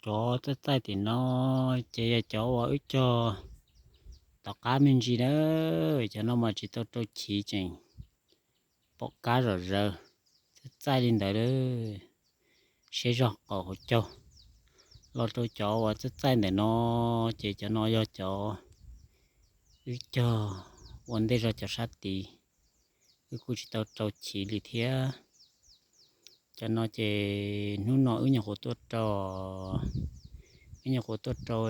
Cov txaij txaij tim no ces yog cov uas wb cog tom qab me ntsis na, cov no mas tsis tau rau chiv tseem pom kab zom zaws, txaij txaij li ntawd lawm. Siab zog qaum hauv caug. Los rau cov uas txaij txaij ntawm no, ces cov no yog cov wb cog ua ntej zog cov sab tid, wb kuj tsis tau rau chiv li thiab. Cov no ces hnub no wb nyuam qhuav tuaj rau, wb nyuam qhuav tuaj rau,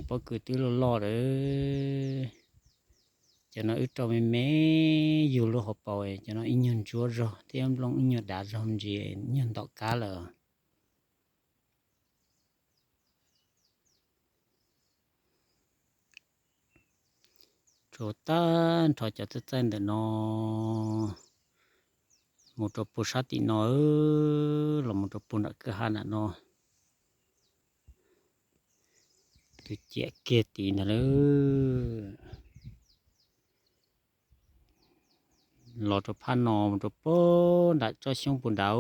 pob kws twb loj loj lawm. Cov no wb rau me me yug lub hauv paus, cov no ib nyuag ntsuab zog thiab nplooj ib nyuag dav zog ntsis, ib nyuag ntom kab lawm. Tsuas tag nrho cov txaij txaij ntawm no mus rau puag sab tim no, los mus rau puag nram kwj ha nram no, twb ciam kiag tid ntag lauj. Los rau phab no mus rau puag nram tsob xyoob puag nrad,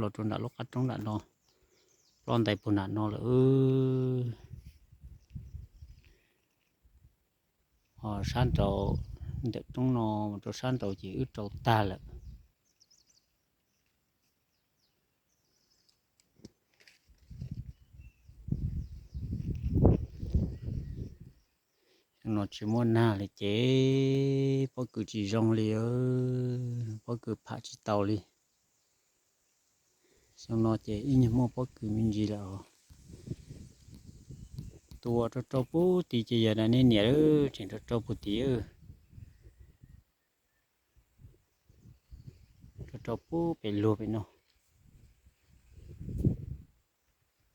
los rau nram lub qab roob nram no, ploj ntais puag nram no lawm. Ho sab nraud, ntawm roob no mus rau sab nraud ces wb rau tag lawm. Xyoo no tsis muaj nag li ces pob kws tsis zoo li, pob kws pham tsis tau li. Xyoo no ces ib nyuag muaj pob kws me ntsis lawm. Tus uas rau rau puag tid ces yog nej niam, tseem rau rau puag tid, rau rau puag pem luag pem no.